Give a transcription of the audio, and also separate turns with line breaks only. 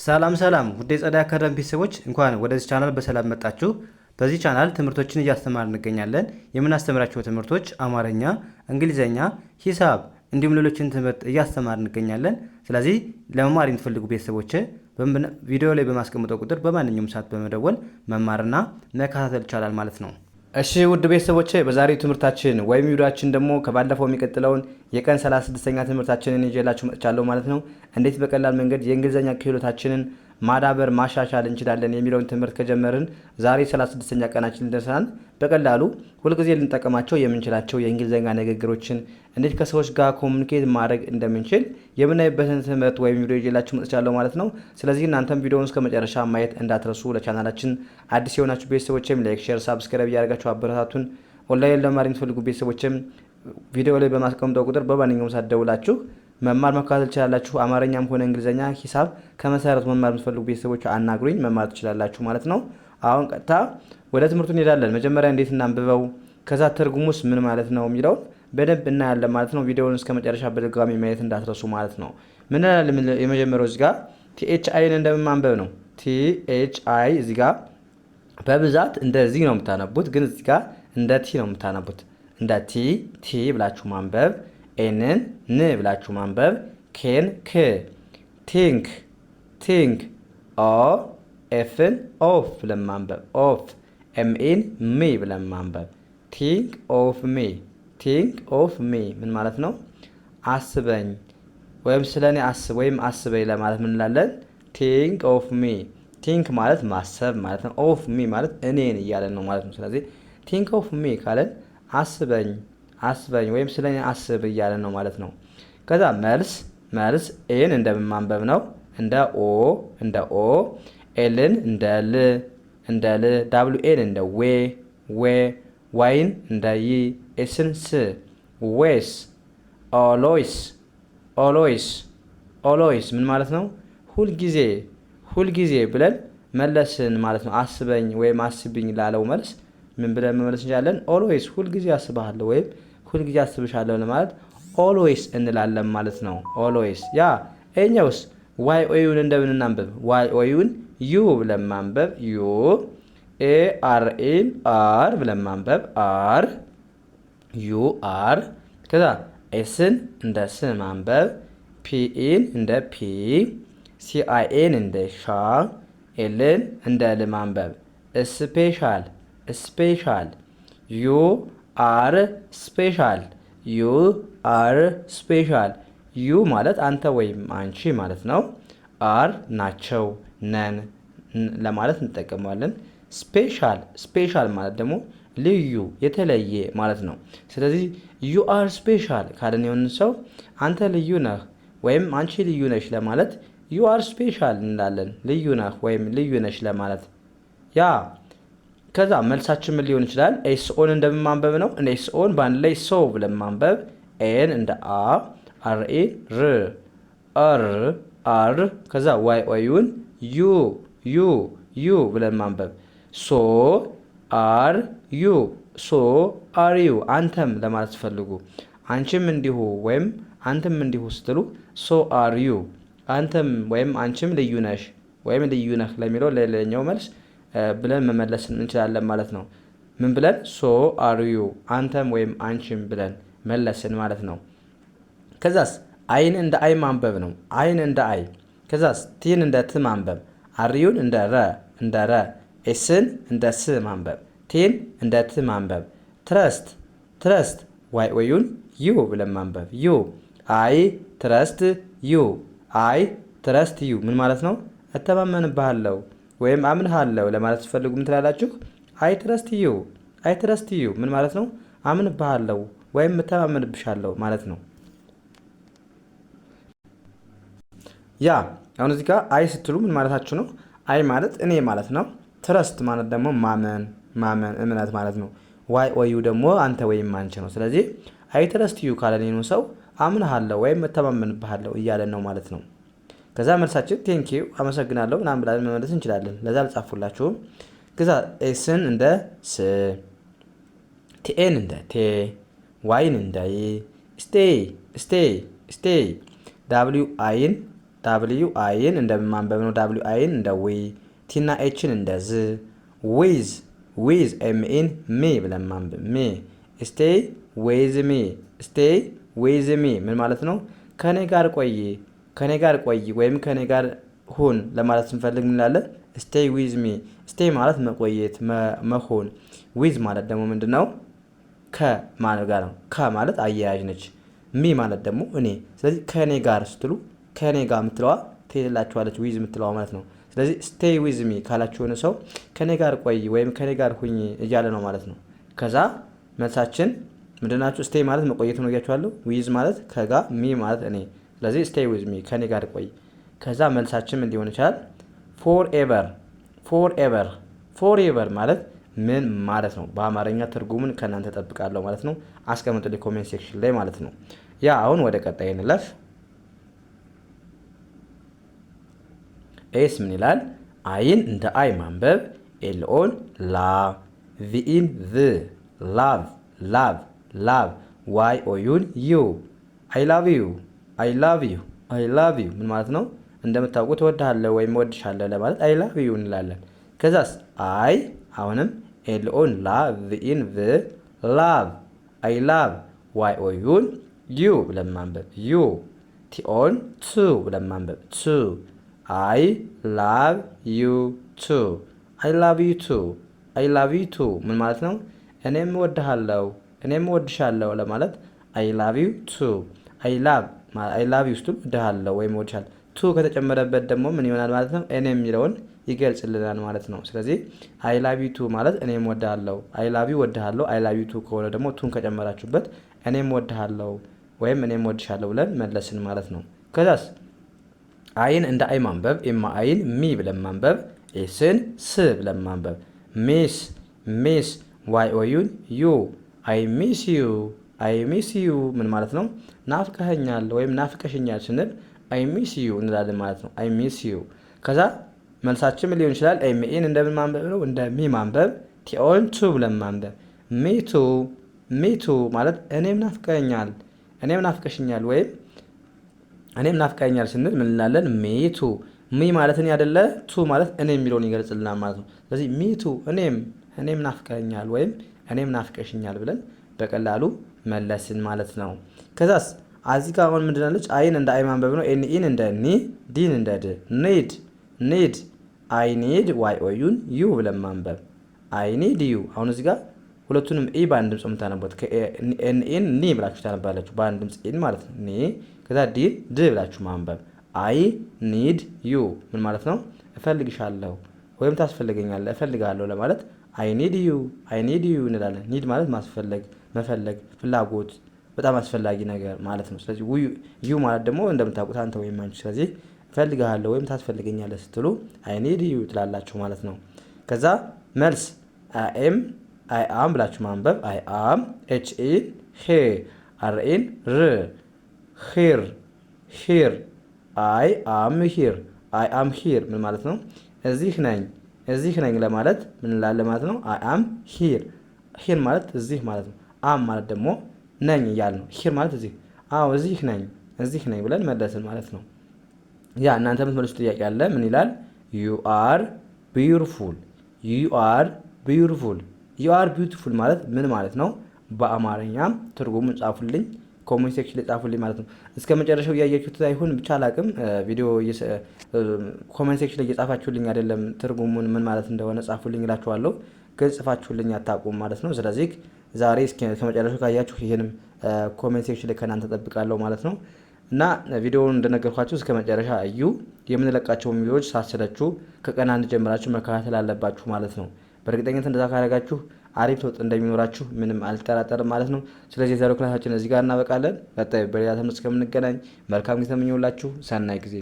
ሰላም ሰላም ውድ የጸደይ አካዳሚ ቤተሰቦች፣ እንኳን ወደዚህ ቻናል በሰላም መጣችሁ። በዚህ ቻናል ትምህርቶችን እያስተማርን እንገኛለን። የምናስተምራቸው ትምህርቶች አማርኛ፣ እንግሊዝኛ፣ ሂሳብ እንዲሁም ሌሎችን ትምህርት እያስተማርን እንገኛለን። ስለዚህ ለመማር የምትፈልጉ ቤተሰቦች ቪዲዮ ላይ በማስቀምጠው ቁጥር በማንኛውም ሰዓት በመደወል መማርና መከታተል ይቻላል ማለት ነው። እሺ ውድ ቤተሰቦቼ፣ በዛሬው ትምህርታችን ወይም ቪዲዮአችን ደግሞ ከባለፈው የሚቀጥለውን የቀን 36ኛ ትምህርታችንን ይዤላችሁ መጥቻለሁ ማለት ነው። እንዴት በቀላል መንገድ የእንግሊዝኛ ክህሎታችንን ማዳበር ማሻሻል እንችላለን የሚለውን ትምህርት ከጀመርን ዛሬ 36ኛ ቀናችን ደርሰናል። በቀላሉ ሁልጊዜ ልንጠቀማቸው የምንችላቸው የእንግሊዝኛ ንግግሮችን እንዴት ከሰዎች ጋር communicate ማድረግ እንደምንችል የምናይበትን ትምህርት ወይም ቪዲዮ ይዤላችሁ መጥቻለሁ ማለት ነው። ስለዚህ እናንተም ቪዲዮውን እስከ መጨረሻ ማየት እንዳትረሱ። ለቻናላችን አዲስ የሆናችሁ ቤተሰቦችም like፣ share፣ subscribe እያደረጋችሁ አበረታቱን። ኦንላይን ለመማር የምትፈልጉ ቤተሰቦችም ቪዲዮ ላይ በማስቀምጠው ቁጥር በማንኛውም ሰዓት ደውላችሁ መማር መከታተል ትችላላችሁ። አማርኛም ሆነ እንግሊዝኛ፣ ሂሳብ ከመሰረቱ መማር የምትፈልጉ ቤተሰቦች አናግሩኝ፣ መማር ትችላላችሁ ማለት ነው። አሁን ቀጥታ ወደ ትምህርቱ እንሄዳለን። መጀመሪያ እንዴት እናንብበው፣ ከዛ ትርጉሙስ ምን ማለት ነው የሚለውን በደንብ እናያለን ማለት ነው። ቪዲዮውን እስከ መጨረሻ በድጋሚ ማየት እንዳትረሱ ማለት ነው። ምን የመጀመሪያው እዚህ ጋር THI ን እንደምን ማንበብ ነው። THI እዚህ ጋር በብዛት እንደዚህ ነው የምታነቡት፣ ግን እዚህ ጋር እንደ T ነው የምታነቡት። እንደ T ቲ ብላችሁ ማንበብ፣ N ን ን ብላችሁ ማንበብ፣ K ን ክ፣ think think፣ O F ን ኦፍ ብለን ማንበብ፣ of፣ ME ን ሚ ብለን ማንበብ። Think of me፣ think of me ምን ማለት ነው? አስበኝ ወይም ስለ እኔ አስብ ወይም አስበኝ ለማለት ምን እንላለን? Think of me። Think ማለት ማሰብ ማለት ነው። Of me ማለት እኔን እያለን ነው ማለት ነው። ስለዚህ think of me ካለን አስበኝ አስበኝ ወይም ስለ እኔ አስብ እያለን ነው ማለት ነው። ከዛ መልስ፣ መልስ A ን እንደምን ማንበብ ነው? እንደ ኦ፣ እንደ ኦ፣ L ን እንደ ል፣ እንደ ል፣ WA ን እንደ ዌ፣ ዌ፣ Y ን እንደ ይ፣ S ን ስ፣ ways፣ always፣ always፣ always ምን ማለት ነው? ሁልጊዜ፣ ሁልጊዜ ብለን መለስን ማለት ነው። አስበኝ ወይም አስብኝ ላለው መልስ ምን ብለን መመለስ እንችላለን? Always፣ ሁልጊዜ አስብሃለሁ ወይም ሁልጊዜ አስብሻለሁ ለማለት always እንላለን ማለት ነው። Always። Yeah፣ ይኸኛውስ YOU ን እንደምን እናንብብ? YOU ን ዩ ብለን ማንበብ፣ ዩ፣ ARE ን አር ብለን ማንበብ፣ are፣ you are። ከዛ S ን እንደ ስ ማንበብ፣ PE ን እንደ ፒ፣ CIA ን እንደ ሻ፣ L ን እንደ ል ማንበብ። Special፣ special፣ you are special፣ you are special። You ማለት አንተ ወይም አንቺ ማለት ነው። Are ናቸው፣ ነን ለማለት እንጠቀመዋለን። Special፣ special ማለት ደግሞ ልዩ፣ የተለየ ማለት ነው። ስለዚህ you are special ካለን የሆነ ሰው አንተ ልዩ ነህ ወይም አንቺ ልዩ ነሽ ለማለት you are special እንላለን። ልዩ ነህ ወይም ልዩ ነሽ ለማለት። Yeah፣ ከዛ መልሳችን ምን ሊሆን ይችላል? SO ን እንደምን ማንበብ ነው? SO ን በአንድ ላይ ሶ ብለን ማንበብ፣ A ን እንደ አ፣ RE ር፣ አር፣ are፣ ከዛ YOU ን ዩ፣ ዩ፣ you ብለን ማንበብ። So are you፣ so are you። አንተም ለማለት ስትፈልጉ፣ አንቺም እንዲሁ ወይም አንተም እንዲሁ ስትሉ so are you። አንተም ወይም አንቺም ልዩ ነሽ ወይም ልዩ ነህ ለሚለው ለሌላኛው መልስ ብለን መመለስ እንችላለን ማለት ነው። ምን ብለን? So are you፣ አንተም ወይም አንቺም ብለን መለስን ማለት ነው። ከዛስ I ን እንደ አይ ማንበብ ነው። I ን እንደ አይ። ከዛስ T ን እንደ ት ማንበብ፣ RU ን እንደ ረ፣ እንደ ረ፣ S ን እንደ ስ ማንበብ፣ T ን እንደ ት ማንበብ። Trust፣ trust፣ YOU ን ዩ ብለን ማንበብ፣ ዩ። I trust you፣ I trust you ምን ማለት ነው? እተማመንብሃለሁ ወይም አምንሃለሁ ለማለት ስትፈልጉ ምን ትላላችሁ? I trust you፣ I trust you ምን ማለት ነው? አምንብሃለሁ ወይም እተማመንብሻለሁ ማለት ነው። Yeah፣ አሁን እዚህ ጋር I ስትሉ ምን ማለታችሁ ነው? I ማለት እኔ ማለት ነው። Trust ማለት ደግሞ ማመን፣ ማመን እምነት ማለት ነው። YOU ደግሞ አንተ ወይም አንቺ ነው። ስለዚህ I trust you ካለን ነው ሰው አምንሃለሁ ወይም እተማመንብሃለሁ እያለን ነው ማለት ነው። ከዛ መልሳችን thank you፣ አመሰግናለሁ ምናምን ብለን መመለስ እንችላለን። ለዛ አልጻፉላችሁም። ከዛ S ን እንደ ስ፣ TA ን እንደ ቴ፣ Y ን እንደ ይ፣ stay፣ stay፣ stay፣ WI ን W I ን እንደማንበብ ነው። W I ን እንደ ዊ፣ T ና H ን እንደ ዝ፣ with with M E ን ሚ ብለን ማንበብ me። Stay with me, stay with me ምን ማለት ነው? ከኔ ጋር ቆይ፣ ከኔ ጋር ቆይ ወይም ከኔ ጋር ሁን ለማለት ስንፈልግ ምን እንላለን? Stay with me። Stay ማለት መቆየት መሆን፣ with ማለት ደግሞ ምንድን ነው? ከ ማለት ጋር ነው። ከ ማለት አያያዥ ነች። Me ማለት ደግሞ እኔ። ስለዚህ ከእኔ ጋር ስትሉ ከእኔ ጋር የምትለዋ ትሄድላችኋለች፣ with የምትለዋ ማለት ነው። ስለዚህ stay with me ካላችሁ የሆነ ሰው ከእኔ ጋር ቆይ ወይም ከእኔ ጋር ሁኝ እያለ ነው ማለት ነው። ከዛ መልሳችን ምንድናችሁ? Stay ማለት መቆየት ነው ብያችኋለሁ። With ማለት ከጋ፣ me ማለት እኔ። ስለዚህ stay with me ከእኔ ጋር ቆይ። ከዛ መልሳችን ምን ሊሆን ይችላል? Forever, forever, forever ማለት ምን ማለት ነው? በአማርኛ ትርጉሙን ከእናንተ ጠብቃለሁ ማለት ነው። አስቀምጡልኝ comment section ላይ ማለት ነው። Yeah፣ አሁን ወደ ቀጣይ እንለፍ። S ምን ይላል? I ን እንደ አይ ማንበብ፣ L O ን ላ፣ V E ን ቭ፣ love, love, love፣ Y O U ን ዩ፣ I love you, I love you, I love you ምን ማለት ነው? እንደምታውቁት እወድሃለሁ ወይም እወድሻለሁ ለማለት I love you እንላለን። ከዛስ I አሁንም L O ን ላ፣ V E ን ቭ፣ love, I love፣ Y O U ን ዩ ብለን ማንበብ you፣ T O ን too ብለን ማንበብ too፣ I love you too, I love you too, I love you too ምን ማለት ነው? እኔም እወድሃለሁ፣ እኔም እወድሻለሁ ለማለት I love you too። I love, I love you ስትሉ እወድሃለሁ ወይም እወድሻለሁ፣ too ከተጨመረበት ደግሞ ምን ይሆናል ማለት ነው? እኔ የሚለውን ይገልጽልናል ማለት ነው። ስለዚህ I love you too ማለት እኔም እወድሃለሁ፣ I love you እወድሃለሁ፣ I love you too ከሆነ ደግሞ too ን ከጨመራችሁበት እኔም እወድሃለሁ ወይም እኔም እወድሻለሁ ብለን መለስን ማለት ነው። ከዛስ I ን እንደ አይ ማንበብ፣ M I ን ሚ ብለን ማንበብ፣ S ን ስ ብለን ማንበብ፣ miss, miss፣ Y O U ን ዩ፣ I miss you, I miss you ምን ማለት ነው? ናፍቀኸኛል ወይም ናፍቀሽኛል ስንል I miss you እንላለን ማለት ነው። I miss you። ከዛ መልሳችን ምን ሊሆን ይችላል? M E ን እንደምን ማንበብ ነው? እንደ ሚ ማንበብ፣ T O ን too ብለን ማንበብ። Me too, me too ማለት እኔም ናፍቀኸኛል፣ እኔም ናፍቀሽኛል ወይም እኔም ናፍቀኸኛል ስንል ምን እንላለን? Me too። Me ማለት እኔ አይደለ? Too ማለት እኔ የሚለውን ይገልጽልናል ማለት ነው። ስለዚህ me too እኔም ናፍቀኸኛል ወይም እኔም ናፍቀሽኛል ብለን በቀላሉ መለስን ማለት ነው። ከዛስ እዚህ ጋር አሁን ምንድን አለች? I ን እንደ አይ ማንበብ ነው። N E ን እንደ ኒ፣ D ን እንደ ድ፣ need, need፣ I need Y O U ን ዩ ብለን ማንበብ I need you። አሁን እዚህ ጋር ሁለቱንም E በአንድ ድምፅ የምታነቡት N E ን ኒ ብላችሁ ታነባላችሁ። በአንድ ድምፅ E ን ማለት ነው። ኒ ከዛ D ን ድ ብላችሁ ማንበብ I need you ምን ማለት ነው? እፈልግሻለሁ ወይም ታስፈልገኛለህ፣ እፈልግሃለሁ ለማለት I need you, I need you እንላለን። Need ማለት ማስፈለግ፣ መፈለግ፣ ፍላጎት፣ በጣም አስፈላጊ ነገር ማለት ነው። ስለዚህ you ማለት ደግሞ እንደምታውቁት አንተ ወይም አንቺ። ስለዚህ እፈልግሃለሁ ወይም ታስፈልገኛለህ ስትሉ I need you ትላላችሁ ማለት ነው። ከዛ መልስ am, I am ብላችሁ ማንበብ I am፣ H E ሄ፣ R E ን ር፣ here, here፣ I am here, I am here ምን ማለት ነው? እዚህ ነኝ፣ እዚህ ነኝ ለማለት ምን እንላለን ማለት ነው? I am here። Here ማለት እዚህ ማለት ነው። Am ማለት ደግሞ ነኝ እያልን ነው። Here ማለት እዚህ፣ አዎ እዚህ ነኝ፣ እዚህ ነኝ ብለን መለስን ማለት ነው። Yeah፣ እናንተ የምትመልሱት ጥያቄ አለ። ምን ይላል? You are beautiful, you are beautiful, you are beautiful ማለት ምን ማለት ነው? በአማርኛም ትርጉሙን ጻፉልኝ፣ comment section ላይ ጻፉልኝ ማለት ነው። እስከ መጨረሻው እያያችሁት አይሁን ብቻ አላቅም። ቪዲዮ comment section ላይ እየጻፋችሁልኝ አይደለም። ትርጉሙን ምን ማለት እንደሆነ ጻፉልኝ እላችኋለሁ፣ ግን ጽፋችሁልኝ አታውቁም ማለት ነው። ስለዚህ ዛሬ እስከ መጨረሻው ካያችሁ ይህንም comment section ላይ ከእናንተ ጠብቃለሁ ማለት ነው። እና ቪዲዮውን እንደነገርኳችሁ እስከ መጨረሻ እዩ። የምንለቃቸውን ቪዲዮዎች ሳትሰለቹ ከቀን አንድ ጀምራችሁ መከታተል አለባችሁ ማለት ነው። በእርግጠኝነት እንደዛ ካደረጋችሁ አሪፍ ለውጥ እንደሚኖራችሁ ምንም አልጠራጠርም ማለት ነው። ስለዚህ የዛሬው ክላሳችን እዚህ ጋር እናበቃለን። ቀጣይ በሌላ ትምህርት እስከምንገናኝ መልካም ጊዜ ተመኘሁላችሁ። ሰናይ ጊዜ።